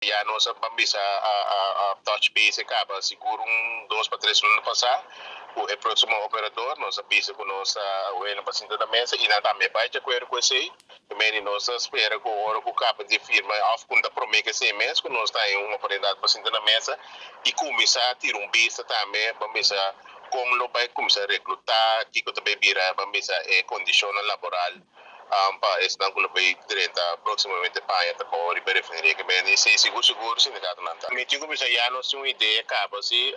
Ya nos a bisa a touch base kaba sigur un 2 pa 3 luna pasá ku e próksimo operador. Nos a bisa ku nos a wena pa sinta na mesa i nan tambe bai di akuerdo ku esei. Tambe nos ta spera ku ora ku kaba di firma òf ku ta promé ku esei mes ku nos ta un oportunidat pa sinta na mesa i kuminsá tira un bista tambe pa bisa kon lo bai kuminsá reklutá, kiko tambe bira pa bisa e kondishon laboral pa esnan ku lo bai drenta próksimamente pa trabou riba refineria. Ke men esei sigur sigur sindikato nan ta. Mi tin ku bisa ya nos tin un idea kaba si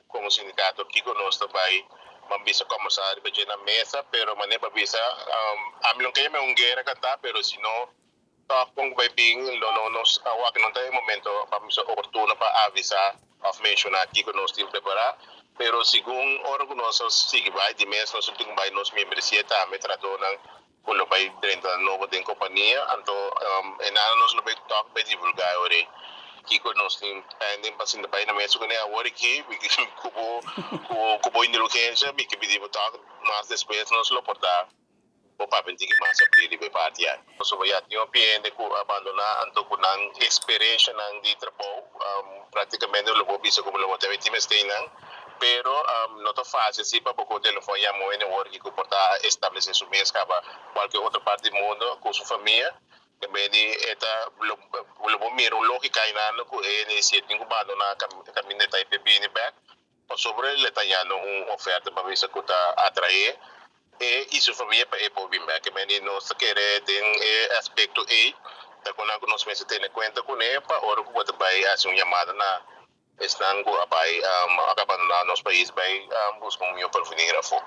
komo sindikato kiko nos ta bai ban bisa kombersá riba dje na mesa, pero manera pa bisa ami no ke yama un guera kantá, pero si no toch kon bai bin lo no nos awor no ta e momento pa bisa oportuno pa avisá òf menshoná kiko nos tin prepará. Pero segun ora ku nos sigui bai di mes, nos tin bai nos membresia tambe trahadónan ku lo bai drenta nobo den kompania, anto einan nos lo bai toch bai divulgá ora kiko nos tin pending pa sinta bai na mesa kuné. Awor aki ku bo indulgensia mi ke pidi bo toch mas despues nos lo por ta o papia un tiki mas abrí riba e parti aki. Pasobra ya tin hopi hende ku a bandoná, anto ku nan eksperensianan di trabou práktikamente lo por bisa komo lo bo ta tin mester nan, pero no ta fásil si pa bo ku telefòn yama un hende awor ku por ta establesé su mes kaba kualke otro parti di mundu ku su famia. Tambe di eta lo lo bo mira un lógika einan ku e si e tin ku bandoná kaminda ta e bini bèk pasobra e ta hañando un oferta pa bisa ku ta atraé e i su famia pa e por bin bèk. Meni nos ta kere den e aspekto ei ta ku nan ku nos mester tene kuenta kuné pa ora ku bo ta bai hasi un yamada na esnan ku a bai a abandoná nos pais bai buska un mihó porvenir afó.